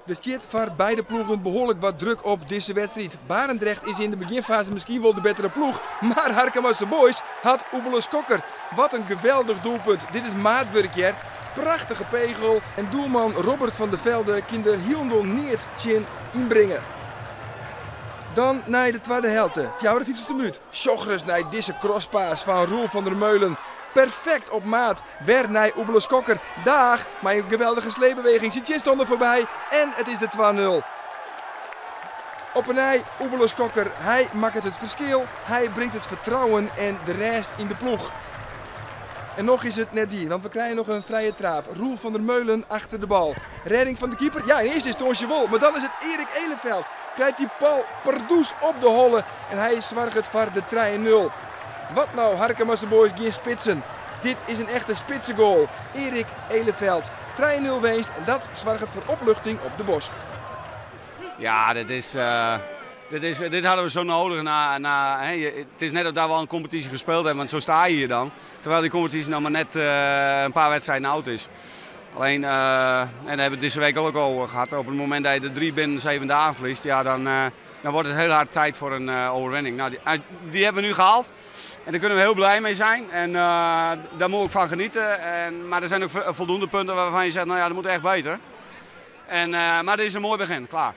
Der stiet foar beide ploegen behoarlik wat druk op dizze wedstriid. Barendrecht is yn de begjinfaze miskien wol de bettere ploech, mar Harkemase Boys hat Oebele Skokker. Wat in geweldich doelpunt. Dit is maatwurk hear. Prachtige pegel en doelman Robert van der Velde kin der hielendal neat tsjin ynbringe. Dan nei de twadde helte, 54ste minút. Sjoch ris nei dizze crosspass fan Roel van der Meulen. Perfekt op maat. Wer nei Oebele Skokker. Daag mei in geweldige sleepbeweging syn tsjinstanner foarby en it is de 2-0. Op 'e nij Oebele Skokker. Hy makket it ferskil, hy bringt it fertrouwen en de rêst yn de ploech. En noch is it net dien, want we krije noch in frije traap. Roel van der Meulen achter de bal. Rêding fan de keeper? Ja, yn earste ynstânsje wol, mar dan is it Erik Eleveld. Krijt dy bal pardoes op de holle en hy soarget foar de 3-0. Wat no, Harkemase Boys gjin spitsen. Dit is in echte spitsegoal. Erik Eleveld. 3-0 winst en dat soarget foar opluchting op de Bosk. Ja, dit is, dit is, dit hadden we zo nodig. Hè, het is net of dat we al een competitie gespeeld hebben, want zo sta je hier dan. Terwijl die competitie nog maar net een paar wedstrijden oud is. Alleen, en daar hebben we het deze week ook al over gehad. Op het moment dat je de 3 binnen 7 dagen verliest, ja, dan wordt het heel hard tijd voor een overwinning. Nou, die hebben we nu gehaald. En daar kunnen we heel blij mee zijn. En daar moet ik van genieten. Maar er zijn ook voldoende punten waarvan je zegt, nou ja, dat moet echt beter. Maar dit is een mooi begin, klaar.